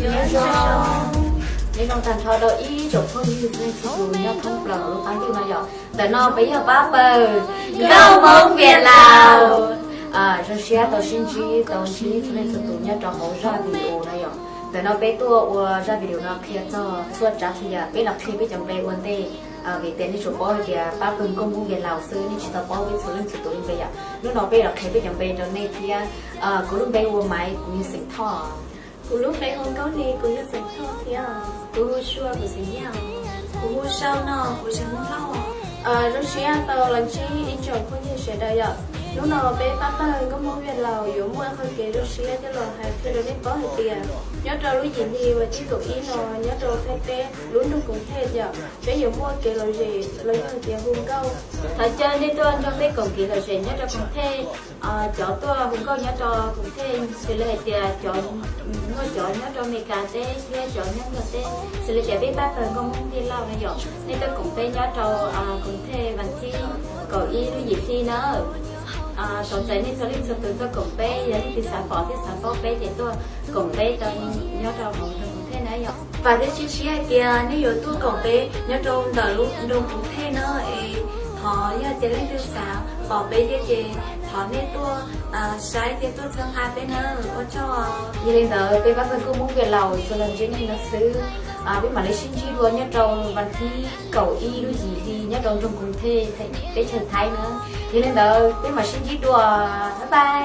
Nyob zoo, nyob zoo tag nrho rau ib tsoom phooj ywg txhua leej txhua tus nyob thoob plaws lub qab ntuj no yom. Ntawm no peb yog pab pawg nkauj Hmoob Vias Laus. Zoo siab tau sib ntsib tau ntsib txhua leej txhua tus nyob rau hauv zaj video no yom. Ntawm no peb tuaj ua zaj video no qhia txog txhua tsav txhua yam, peb los qhia peb cov npe ua ntej. Vim tias nej tsuas paub hais tias pab pawg nkauj Hmoob Vias Laus xwb, nej tsis tau paub peb txhua leej txhua tus lub npe yom. Hnub no peb los qhia peb cov npe rau nej thiab. Kuv lub npe ua Maiv, kuv yog xeem Thoj. Kuv lub npe hu Nkauj Lis, kuv yog xeem Thoj thiab. Kuv hu Sua, kuv xeem Yaj. Kuv hu Sau no, kuv xeem Hmoob Lauj. Zoo siab tau los ntsib ib tsoom phooj ywg sawv daws yom. Hnub no peb pab pawg nkauj Hmoob Vias Laus yuav muaj qhov kev zoo siab coj los hais qhia rau nej paub hais tias nyob rau lub yim hli vas thib kaum ib no nyob rau Thaib teb lub nroog Koom Thej yom, peb yuav muaj kev lom zem los yog hais tias hu nkauj. Thov caw nej tuaj nrog peb koom kev lom zem nyob rau Koom Thej. Cov tuaj hu nkauj nyob rau Koom Thej xws li hais tias cov, muaj cov nyob rau Amelikas teb thiab cov nyob Nplog teb, xws li tias peb pab pawg nkauj Hmoob Vias Laus no yom, nej tuaj koom peb nyob rau Koom Thej vas thib kaum ib lub yim hli na. Thov txais nej txhua leej txhua tus tuaj koom peb, yog leej twg xav pom thiab xav paub peb ces tuaj koom peb tau nyob rau hauv nroog Koom Thej na yom. Vam thiab cia siab hais tias nej yuav tuaj koom peb nyob rau ntawm lub nroog Koom Thej na es thov yog tias leej twg xav pom peb thiab ces thov nej tuaj saib thiab tuaj txhawb nqa peb na. Ua tsaug. Yog li ntawd peb pab pawg nkauj Hmoob Vias Laus tsuas los ntsib nej no xwb. Peb mam li sib ntsib dua nyob rau vas thib kaum ib lub yim hli nyob rau nroog Koom Thej teb chaws Thaib na. Yog li ntawd peb mam sib ntsib dua. Bye bye.